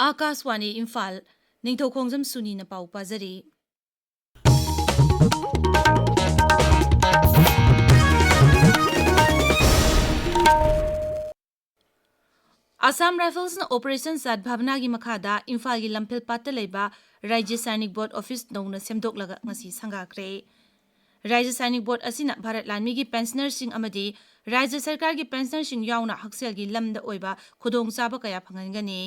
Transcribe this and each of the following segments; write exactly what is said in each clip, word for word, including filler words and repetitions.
ꯑꯥꯀꯥꯁꯋꯥꯅꯤ ꯏꯝꯐꯥꯜ, ꯅꯤꯡꯊꯧꯈꯣꯡꯖꯝ ꯁꯨꯅꯤꯅ ꯄꯥꯎ ꯄꯥꯖꯔꯤ꯫ ꯑꯁꯥꯝ ꯔꯥꯏꯐꯜꯁꯅ ꯑꯣꯄꯔꯦꯁꯟ ꯁꯥꯗ ꯚꯥꯕꯅꯥꯒꯤ ꯃꯈꯥꯗ ꯏꯝꯐꯥꯜꯒꯤ ꯂꯝꯐꯦꯜ ꯄꯥꯠꯇ ꯂꯩꯕ ꯔꯥꯏꯖ꯭ꯌ ꯁꯥꯏꯅꯤꯛ ꯕꯣꯔꯗ ꯑꯣꯐꯤꯁ ꯅꯧꯅ ꯁꯦꯝꯗꯣꯛꯂꯒ ꯉꯁꯤ ꯁꯪꯒꯥꯈ꯭ꯔꯦ꯫ ꯔꯥꯏꯖ꯭ꯌ ꯁꯥꯏꯅꯤꯛ ꯕꯣꯔꯗ ꯑꯁꯤꯅ ꯚꯥꯔꯠ ꯂꯥꯟꯃꯤꯒꯤ ꯄꯦꯟꯁꯅꯔꯁꯤꯡ ꯑꯃꯗꯤ ꯔꯥꯏꯖ꯭ꯌ ꯁꯔꯀꯥꯔꯒꯤ ꯄꯦꯟꯁꯅꯔꯁꯤꯡ ꯌꯥꯎꯅ ꯍꯛꯁꯦꯜꯒꯤ ꯂꯝꯗ ꯑꯣꯏꯕ ꯈꯨꯗꯣꯡꯆꯥꯕ ꯀꯌꯥ ꯐꯪꯍꯟꯒꯅꯤ꯫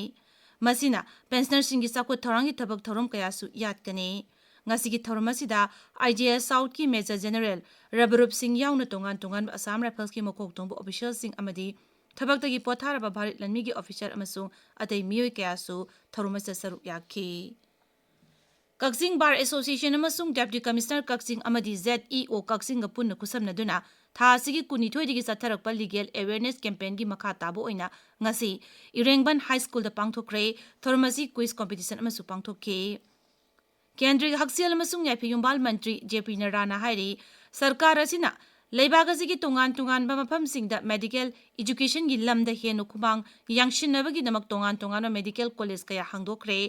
ꯃꯁꯤꯅ ꯄꯦꯟꯁꯅꯔꯁꯤꯡꯒꯤ ꯆꯥꯎꯈꯠ ꯊꯧꯔꯥꯡꯒꯤ ꯊꯕꯛ ꯊꯧꯔꯝ ꯀꯌꯥꯁꯨ ꯌꯥꯠꯀꯅꯤ꯫ ꯉꯁꯤꯒꯤ ꯊꯧꯔꯝ ꯑꯁꯤꯗ ꯑꯥꯏ ꯖꯤ ꯑꯦꯁ ꯁꯥꯎꯊꯀꯤ ꯃꯦꯖꯔ ꯖꯦꯅꯔꯦꯜ ꯔꯕꯔꯨꯞ ꯁꯤꯡ ꯌꯥꯎꯅ ꯇꯣꯉꯥꯟ ꯇꯣꯉꯥꯟꯕ ꯑꯁꯥꯝ ꯔꯥꯏꯐꯜꯁꯀꯤ ꯃꯀꯣꯛ ꯊꯣꯡꯕ ꯑꯣꯐꯤꯁꯤꯌꯦꯜꯁꯤꯡ ꯑꯃꯗꯤ ꯊꯕꯛꯇꯒꯤ ꯄꯣꯊꯥꯔꯕ ꯚꯥꯔꯠ ꯂꯥꯟꯃꯤꯒꯤ ꯑꯣꯐꯤꯁꯥꯔ ꯑꯃꯁꯨꯡ ꯑꯇꯩ ꯃꯤꯑꯣꯏ ꯀꯌꯥꯁꯨ ꯊꯧꯔꯝ ꯑꯁꯤꯗ ꯁꯔꯨꯛ ꯌꯥꯈꯤ꯫ ꯀꯛꯆꯤꯡ ꯕꯥꯔ ꯑꯦꯁꯣꯁꯤꯌꯦꯁꯟ ꯑꯃꯁꯨꯡ ꯗꯦꯄ꯭ꯌꯨꯇꯤ ꯀꯃꯤꯁꯅꯔ ꯀꯛꯆꯤꯡ ꯑꯃꯗꯤ ꯖꯦꯗ ꯏ ꯑꯣ ꯀꯛꯆꯤꯡꯒ ꯄꯨꯟꯅ ꯈꯨꯠꯁꯝꯅꯗꯨꯅ ꯊꯥ ꯑꯁꯤꯒꯤ ꯀꯨꯟꯅꯤꯊꯣꯏꯗꯒꯤ ꯆꯠꯊꯔꯛꯄ ꯂꯤꯒꯦꯜ ꯑꯦꯋꯦꯌꯔꯅꯦꯁ ꯀꯦꯝꯄꯦꯟꯒꯤ ꯃꯈꯥ ꯇꯥꯕ ꯑꯣꯏꯅ ꯉꯁꯤ ꯏꯔꯦꯡꯕꯟ ꯍꯥꯏ ꯁ꯭ꯀꯨꯜꯗ ꯄꯥꯡꯊꯣꯛꯈ꯭ꯔꯦ꯫ ꯊꯧꯔꯝ ꯑꯁꯤ ꯀ꯭ꯋꯤꯖ ꯀꯣꯝꯄꯤꯇꯤꯁꯟ ꯑꯃꯁꯨ ꯄꯥꯡꯊꯣꯛꯈꯤ꯫ ꯀꯦꯟꯗ꯭ꯔꯒꯤ ꯍꯛꯁꯦꯜ ꯑꯃꯁꯨꯡ ꯌꯥꯏꯐ ꯌꯨꯝꯕꯥꯜ ꯃꯟꯇ꯭ꯔꯤ ꯖꯦ ꯄꯤ ꯅꯗꯥꯅ ꯍꯥꯏꯔꯤ, ꯁꯔꯀꯥꯔ ꯑꯁꯤꯅ ꯂꯩꯕꯥꯛ ꯑꯁꯤꯒꯤ ꯇꯣꯉꯥꯟ ꯇꯣꯉꯥꯟꯕ ꯃꯐꯝꯁꯤꯡꯗ ꯃꯦꯗꯤꯀꯦꯜ ꯏꯖꯨꯀꯦꯁꯟꯒꯤ ꯂꯝꯗ ꯍꯦꯟꯅ ꯈꯨꯃꯥꯡ ꯌꯥꯡꯁꯤꯟꯅꯕꯒꯤꯗꯃꯛ ꯇꯣꯉꯥꯟ ꯇꯣꯉꯥꯟꯕ ꯃꯦꯗꯤꯀꯦꯜ ꯀꯣꯂꯦꯖ ꯀꯌꯥ ꯍꯥꯡꯗꯣꯛꯈ꯭ꯔꯦ꯫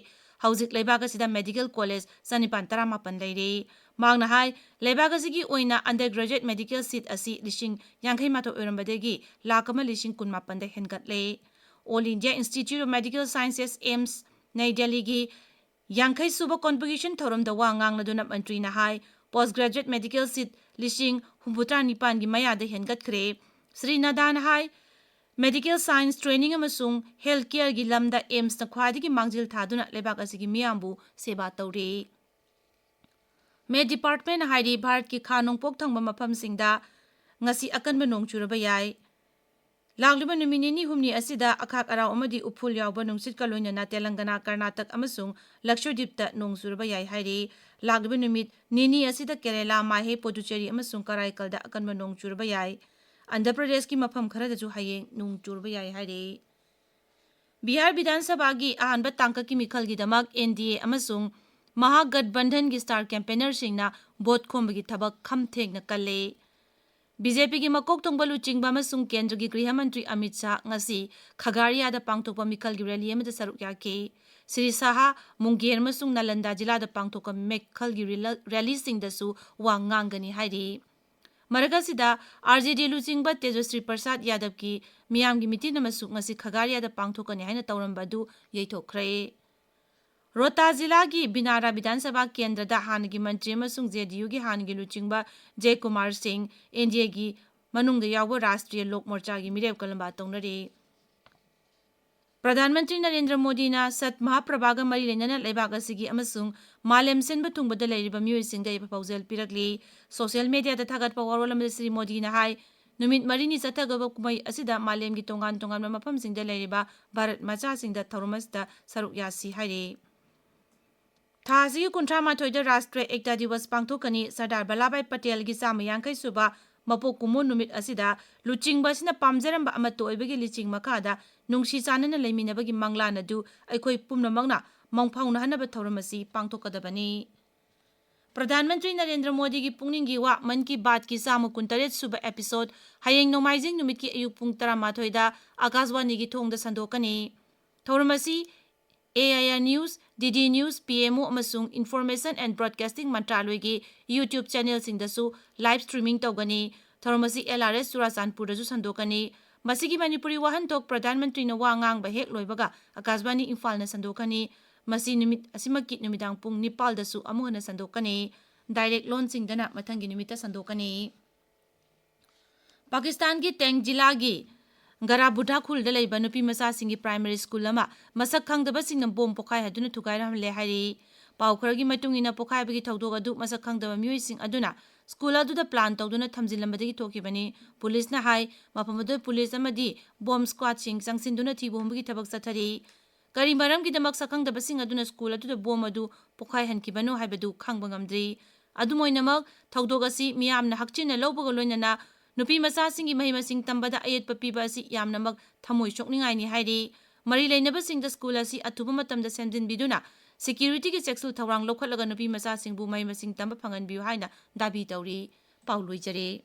ꯍꯧꯖꯤꯛ ꯂꯩꯕꯥꯛ ꯑꯁꯤꯗ ꯃꯦꯗꯤꯀꯦꯜ ꯀꯣꯂꯦꯖ ꯆꯅꯤꯄꯥꯟ ꯇꯔꯥꯃꯥꯄꯟ ꯂꯩꯔꯦ꯫ ꯃꯍꯥꯛꯅ ꯍꯥꯏ, ꯂꯩꯕꯥꯛ ꯑꯁꯤꯒꯤ ꯑꯣꯏꯅ ꯑꯟꯗꯔ ꯒ꯭ꯔꯦꯖꯨꯑꯦꯠ ꯃꯦꯗꯤꯀꯦꯜ ꯁꯤꯠ ꯑꯁꯤ ꯂꯤꯁꯤꯡ ꯌꯥꯡꯈꯩ ꯃꯥꯊꯣꯏ ꯑꯣꯏꯔꯝꯕꯗꯒꯤ ꯂꯥꯈ ꯑꯃ ꯂꯤꯁꯤꯡ ꯀꯨꯟ ꯃꯥꯄꯟꯗ ꯍꯦꯟꯒꯠꯂꯦ꯫ All India institute of medical sciences, AIIMS, new ꯗꯦꯜꯂꯤꯒꯤ ꯌꯥꯡꯈꯩ ꯁꯨꯕ ꯀꯣꯟꯚꯣꯀꯦꯁꯟ ꯊꯧꯔꯝꯗ ꯋꯥ ꯉꯥꯡꯂꯗꯨꯅ ꯃꯟꯇ꯭ꯔꯤꯅ ꯍꯥꯏ, ꯄꯣꯁ ꯒ꯭ꯔꯦꯖꯨꯑꯦꯠ ꯃꯦꯗꯤꯀꯦꯜ ꯁꯤꯠ ꯂꯤꯁꯤꯡ ꯍꯨꯝꯐꯨꯇꯔꯥ ꯅꯤꯄꯥꯟꯒꯤ ꯃꯌꯥꯗ ꯍꯦꯟꯒꯠꯈ꯭ꯔꯦ꯫ ꯁ꯭ꯔꯤ ꯅꯗꯥꯅ ꯍꯥꯏ, ꯃꯦꯗꯤꯀꯦꯜ ꯁꯥꯏꯟꯁ ꯇ꯭ꯔꯦꯅꯤꯡ ꯑꯃꯁꯨꯡ ꯍꯦꯜꯊ ꯀꯦꯌꯔꯒꯤ ꯂꯝꯗ ꯑꯦꯝꯁꯅ ꯈ꯭ꯋꯥꯏꯗꯒꯤ ꯃꯥꯡꯖꯤꯜ ꯊꯥꯗꯨꯅ ꯂꯩꯕꯥꯛ ꯑꯁꯤꯒꯤ ꯃꯤꯌꯥꯝꯕꯨ ꯁꯦꯕꯥ ꯇꯧꯔꯤ꯫ ꯃꯦꯠ ꯗꯤꯄꯥꯔꯠꯃꯦꯟꯅ ꯍꯥꯏꯔꯤ, ꯚꯥꯔꯠꯀꯤ ꯈꯥ ꯅꯣꯡꯄꯣꯛ ꯊꯪꯕ ꯃꯐꯝꯁꯤꯡꯗ ꯉꯁꯤ ꯑꯀꯟꯕ ꯅꯣꯡ ꯆꯨꯔꯕ ꯌꯥꯏ꯫ ꯂꯥꯛꯂꯤꯕ ꯅꯨꯃꯤꯠ ꯅꯤꯅꯤ ꯍꯨꯝꯅꯤ ꯑꯁꯤꯗ ꯑꯈꯥꯛ ꯑꯔꯥꯎ ꯑꯃꯗꯤ ꯎꯐꯨꯜ ꯌꯥꯎꯕ ꯅꯨꯡꯁꯤꯠꯀ ꯂꯣꯏꯅꯅ ꯇꯦꯂꯪꯒꯅꯥ, ꯀꯔꯅꯥꯇꯛ ꯑꯃꯁꯨꯡ ꯂꯛꯁꯗꯤꯞꯇ ꯅꯣꯡ ꯆꯨꯔꯕ ꯌꯥꯏ ꯍꯥꯏꯔꯤ꯫ ꯂꯥꯛꯂꯤꯕ ꯅꯨꯃꯤꯠ ꯅꯤꯅꯤ ꯑꯁꯤꯗ ꯀꯦꯔꯦꯂꯥ, ꯃꯥꯍꯦ, ꯄꯨꯗꯨꯆꯦꯔꯤ ꯑꯃꯁꯨꯡ ꯀꯔꯥꯏꯀꯜꯗ ꯑꯀꯟꯕ ꯅꯣꯡ ꯆꯨꯔꯕ ꯌꯥꯏ꯫ ꯑꯟꯙ꯭ꯔ ꯄ꯭ꯔꯗꯦꯁꯀꯤ ꯃꯐꯝ ꯈꯔꯗꯁꯨ ꯍꯌꯦꯡ ꯅꯣꯡ ꯆꯨꯔꯕ ꯌꯥꯏ ꯍꯥꯏꯔꯤ꯫ ꯕꯤꯍꯥꯔ ꯕꯤꯙꯥꯟ ꯁꯚꯥꯒꯤ ꯑꯍꯥꯟꯕ ꯇꯥꯡꯀꯛꯀꯤ ꯃꯤꯈꯜꯒꯤꯗꯃꯛ ꯑꯦꯟ ꯗꯤ ꯑꯦ ꯑꯃꯁꯨꯡ ꯃꯍꯥꯒꯠꯕꯟꯙꯟꯒꯤ ꯁ꯭ꯇꯥꯔ ꯀꯦꯝꯄꯦꯅꯔꯁꯤꯡꯅ ꯚꯣꯠ ꯈꯣꯝꯕꯒꯤ ꯊꯕꯛ ꯈꯝ ꯊꯦꯡꯅ ꯀꯜꯂꯦ꯫ ꯕꯤ ꯖꯦ ꯄꯤꯒꯤ ꯃꯀꯣꯛ ꯊꯣꯡꯕ ꯂꯨꯆꯤꯡꯕ ꯑꯃꯁꯨꯡ ꯀꯦꯟꯗ꯭ꯔꯒꯤ ꯒ꯭ꯔꯤꯍ ꯃꯟꯇ꯭ꯔꯤ ꯑꯃꯤꯠ ꯁꯥꯍ ꯉꯁꯤ ꯈꯒꯥꯔꯤꯌꯥꯗ ꯄꯥꯡꯊꯣꯛꯄ ꯃꯤꯈꯜꯒꯤ ꯔꯦꯂꯤ ꯑꯃꯗ ꯁꯔꯨꯛ ꯌꯥꯈꯤ꯫ ꯁ꯭ꯔꯤ ꯁꯥꯍ ꯃꯨꯡꯒꯦꯔ ꯑꯃꯁꯨꯡ ꯅꯥꯂꯟꯗꯥ ꯖꯤꯂꯥꯗ ꯄꯥꯡꯊꯣꯛꯄ ꯃꯤꯈꯜꯒꯤ ꯔꯤꯂ-, ꯔꯦꯂꯤꯁꯤꯡꯗꯁꯨ ꯋꯥ ꯉꯥꯡꯒꯅꯤ ꯍꯥꯏꯔꯤ꯫ ꯃꯔꯛ ꯑꯁꯤꯗ, ꯑꯥꯔ ꯖꯦ ꯗꯤ ꯂꯨꯆꯤꯡꯕ ꯇꯦꯖꯁ꯭ꯔꯤ ꯄ꯭ꯔꯁꯥꯗ ꯌꯥꯗꯕꯀꯤ ꯃꯤꯌꯥꯝꯒꯤ ꯃꯤꯇꯤꯟ ꯑꯃꯁꯨ ꯉꯁꯤ ꯈꯒꯥꯔꯤꯌꯥꯗ ꯄꯥꯡꯊꯣꯛꯀꯅꯤ ꯍꯥꯏꯅ ꯇꯧꯔꯝꯕ ꯑꯗꯨ ꯌꯩꯊꯣꯛꯈ꯭ꯔꯦ꯫ ꯔꯣꯇꯥ ꯖꯤꯂꯥꯒꯤ ꯕꯤꯅꯥꯔꯥ ꯕꯤꯙꯥꯟ ꯁꯚꯥ ꯀꯦꯟꯗ꯭ꯔꯗ ꯍꯥꯟꯅꯒꯤ ꯃꯟꯇ꯭ꯔꯤ ꯑꯃꯁꯨꯡ ꯖꯦ ꯗꯤ ꯌꯨꯒꯤ ꯍꯥꯟꯅꯒꯤ ꯂꯨꯆꯤꯡꯕ ꯖꯦ ꯀꯨꯃꯥꯔ ꯁꯤꯡ, ꯑꯦꯟ ꯗꯤ ꯑꯦꯒꯤ ꯃꯅꯨꯡꯗ ꯌꯥꯎꯕ ꯔꯥꯁꯇ꯭ꯔꯤꯌ ꯂꯣꯛ ꯃꯣꯔꯆꯥꯒꯤ ꯃꯤꯔꯦꯞ ꯀꯂꯝꯕꯥ ꯇꯧꯅꯔꯤ꯫ ꯄ꯭ꯔꯙꯥꯟ ꯃꯟꯇ꯭ꯔꯤ ꯅꯔꯦꯟꯗ꯭ꯔ ꯃꯣꯗꯤꯅ ꯁꯠ ꯃꯍꯥꯄ꯭ꯔꯚꯥꯒ ꯃꯔꯤ ꯂꯩꯅꯅ ꯂꯩꯕꯥꯛ ꯑꯁꯤꯒꯤ ꯑꯃꯁꯨꯡ ꯃꯥꯂꯦꯝ ꯁꯤꯟꯕ ꯊꯨꯡꯕꯗ ꯂꯩꯔꯤꯕ ꯃꯤꯑꯣꯏꯁꯤꯡꯗ ꯌꯥꯏꯐ ꯄꯥꯎꯖꯦꯜ ꯄꯤꯔꯛꯂꯤ꯫ ꯁꯣꯁꯤꯌꯦꯜ ꯃꯤꯗꯤꯌꯥꯗ ꯊꯥꯒꯠꯄ ꯋꯥꯔꯣꯜ ꯑꯃꯗ ꯁ꯭ꯔꯤ ꯃꯣꯗꯤꯅ ꯍꯥꯏ, ꯅꯨꯃꯤꯠ ꯃꯔꯤꯅꯤ ꯆꯠꯊꯒꯗꯕ ꯀꯨꯝꯍꯩ ꯑꯁꯤꯗ ꯃꯥꯂꯦꯝꯒꯤ ꯇꯣꯉꯥꯟ ꯇꯣꯉꯥꯟꯕ ꯃꯐꯝꯁꯤꯡꯗ ꯂꯩꯔꯤꯕ ꯚꯥꯔꯠ ꯃꯆꯥꯁꯤꯡꯗ ꯊꯧꯔꯝ ꯑꯁꯤꯗ ꯁꯔꯨꯛ ꯌꯥꯁꯤ ꯍꯥꯏꯔꯤ꯫ ꯊꯥ ꯑꯁꯤꯒꯤ ꯀꯨꯟꯊ꯭ꯔꯥ ꯃꯥꯊꯣꯏꯗ ꯔꯥꯁꯇ꯭ꯔꯤꯌ ꯑꯦꯛꯇꯥ ꯗꯤꯋꯁ ꯄꯥꯡꯊꯣꯛꯀꯅꯤ꯫ ꯁꯔꯗꯥꯔ ꯚꯜꯂꯥꯚ ꯚꯥꯏ ꯄꯇꯦꯜꯒꯤ ꯆꯥꯝꯃ ꯌꯥꯡꯈꯩ ꯁꯨꯕ ꯃꯄꯣꯛ ꯀꯨꯝꯑꯣꯟ ꯅꯨꯃꯤꯠ ꯑꯁꯤꯗ ꯂꯨꯆꯤꯡꯕ ꯑꯁꯤꯅ ꯄꯥꯝꯖꯔꯝꯕ ꯑꯃꯠꯇ ꯑꯣꯏꯕꯒꯤ ꯂꯤꯆꯤꯡ ꯃꯈꯥꯗ ꯅꯨꯡꯁꯤ ꯆꯥꯟꯅꯅ ꯂꯩꯃꯤꯟꯅꯕꯒꯤ ꯃꯪꯂꯥꯟ ꯑꯗꯨ ꯑꯩꯈꯣꯏ ꯄꯨꯝꯅꯃꯛꯅ ꯃꯪꯐꯥꯎꯅꯍꯟꯅꯕ ꯊꯧꯔꯝ ꯑꯁꯤ ꯄꯥꯡꯊꯣꯛꯀꯗꯕꯅꯤ꯫ ꯄ꯭ꯔꯙꯥꯟ ꯃꯟꯇ꯭ꯔꯤ ꯅꯔꯦꯟꯗ꯭ꯔ ꯃꯣꯗꯤꯒꯤ ꯄꯨꯛꯅꯤꯡꯒꯤ ꯋꯥ ꯃꯟ ꯀꯤ ꯕꯥꯠꯀꯤ ꯆꯥꯝꯃ ꯀꯨꯟꯇꯔꯦꯠ ꯁꯨꯕ episode ꯍꯌꯦꯡ ꯅꯣꯡꯃꯥꯏꯖꯤꯡ ꯅꯨꯃꯤꯠꯀꯤ ꯑꯌꯨꯛ ꯄꯨꯡ ꯇꯔꯥꯃꯥꯊꯣꯏꯗ ꯑꯀꯥꯁꯕꯥꯅꯤꯒꯤ ꯊꯣꯡꯗ ꯁꯟꯗꯣꯛꯀꯅꯤ꯫ ꯊꯧꯔꯝ ꯑꯁꯤ A I R News, D D News, P M O ꯑꯃꯁꯨꯡ Information and Broadcasting ꯃꯟꯇ꯭ꯔꯥꯂꯣꯏꯒꯤ YouTube channelꯁꯤꯡꯗꯁꯨ live streaming ꯇꯧꯒꯅꯤ꯫ ꯊꯧꯔꯝ ꯑꯁꯤ L R S ꯆꯨꯔꯥꯆꯥꯟꯄꯨꯔꯗꯁꯨ ꯁꯟꯗꯣꯛꯀꯅꯤ꯫ ꯃꯁꯤꯒꯤ ꯃꯅꯤꯄꯨꯔꯤ ꯋꯥꯍꯟꯊꯣꯛ ꯄ꯭ꯔꯙꯥꯟ ꯃꯟꯇ꯭ꯔꯤꯅ ꯋꯥ ꯉꯥꯡꯕ ꯍꯦꯛ ꯂꯣꯏꯕꯒ ꯑꯀꯥꯁꯕꯥꯅꯤ ꯏꯝꯐꯥꯜꯅ ꯁꯟꯗꯣꯛꯀꯅꯤ꯫ ꯃꯁꯤ ꯅꯨꯃꯤꯠ ꯑꯁꯤꯃꯛꯀꯤ ꯅꯨꯃꯤꯗꯥꯡ ꯄꯨꯡ ꯅꯤꯄꯥꯜꯗꯁꯨ ꯑꯃꯨꯛ ꯍꯟꯅ ꯁꯟꯗꯣꯛꯀꯅꯤ꯫ Direct ꯂꯣꯟꯁꯤꯡꯗꯅ ꯃꯊꯪꯒꯤ ꯅꯨꯃꯤꯠꯇ ꯁꯟꯗꯣꯛꯀꯅꯤ꯫ ꯄꯥꯀꯤꯁꯇꯥꯟꯒꯤ ꯇꯦꯡ ꯖꯤꯂꯥꯒꯤ ꯒꯔꯥꯕꯨꯙꯥ ꯈꯨꯜꯗ ꯂꯩꯕ ꯅꯨꯄꯤ ꯃꯆꯥꯁꯤꯡꯒꯤ primary school ꯑꯃ ꯃꯁꯛ ꯈꯪꯗꯕꯁꯤꯡꯅ ꯕꯣꯝ ꯄꯣꯈꯥꯏꯍꯟꯗꯨꯅ ꯊꯨꯒꯥꯏꯔꯝꯂꯦ ꯍꯥꯏꯔꯤ꯫ ꯄꯥꯎ ꯈꯔꯒꯤ ꯃꯇꯨꯡ ꯏꯟꯅ, ꯄꯣꯈꯥꯏꯕꯒꯤ ꯊꯧꯗꯣꯛ ꯑꯗꯨ ꯃꯁꯛ ꯈꯪꯗꯕ ꯃꯤꯑꯣꯏꯁꯤꯡ ꯑꯗꯨꯅ school ꯑꯗꯨꯗ plan ꯇꯧꯗꯨꯅ ꯊꯝꯖꯤꯜꯂꯝꯕꯗꯒꯤ ꯊꯣꯛꯈꯤꯕꯅꯤ꯫ ꯄꯨꯂꯤꯁꯅ ꯍꯥꯏ, ꯃꯐꯝ ꯑꯗꯨꯗ ꯄꯨꯂꯤꯁ ꯑꯃꯗꯤ bomb squadꯁꯤꯡ ꯆꯪꯁꯤꯟꯗꯨꯅ ꯊꯤꯕ ꯍꯨꯝꯕꯒꯤ ꯊꯕꯛ ꯆꯠꯊꯔꯤ꯫ ꯀꯔꯤ ꯃꯔꯝꯒꯤꯗꯃꯛ ꯁꯛꯈꯪꯗꯕꯁꯤꯡ ꯑꯗꯨꯅ school ꯑꯗꯨꯗ ꯕꯣꯝ ꯑꯗꯨ ꯄꯣꯈꯥꯏꯍꯟꯈꯤꯕꯅꯣ ꯍꯥꯏꯕꯗꯨ ꯈꯪꯕ ꯉꯝꯗ꯭ꯔꯤ꯫ ꯑꯗꯨꯝ ꯑꯣꯏꯅꯃꯛ, ꯊꯧꯗꯣꯛ ꯑꯁꯤ ꯃꯤꯌꯥꯝꯅ ꯍꯛꯆꯤꯟꯅ ꯂꯧꯕꯒ ꯂꯣꯏꯅꯅ ꯅꯨꯄꯤ ꯃꯆꯥꯁꯤꯡꯒꯤ ꯃꯍꯩ ꯃꯁꯤꯡ ꯇꯝꯕꯗ ꯑꯌꯦꯠꯄ ꯄꯤꯕ ꯑꯁꯤ ꯌꯥꯝꯅꯃꯛ ꯊꯃꯣꯏ ꯁꯣꯛꯅꯤꯡꯉꯥꯏꯅꯤ ꯍꯥꯏꯔꯤ꯫ ꯃꯔꯤ ꯂꯩꯅꯕꯁꯤꯡꯗ school ꯑꯁꯤ ꯑꯊꯨꯕ ꯃꯇꯝꯗ ꯁꯦꯝꯖꯤꯟꯕꯤꯗꯨꯅ securityꯒꯤ ꯆꯦꯛꯁꯤꯜ ꯊꯧꯔꯥꯡ ꯂꯧꯈꯠꯂꯒ ꯅꯨꯄꯤ ꯃꯆꯥꯁꯤꯡꯕꯨ ꯃꯍꯩ ꯃꯁꯤꯡ ꯇꯝꯕ ꯐꯪꯍꯟꯕꯤꯌꯨ ꯍꯥꯏꯅ ꯗꯥꯕꯤ ꯇꯧꯔꯤ꯫ ꯄꯥꯎ ꯂꯣꯏꯖꯔꯦ꯫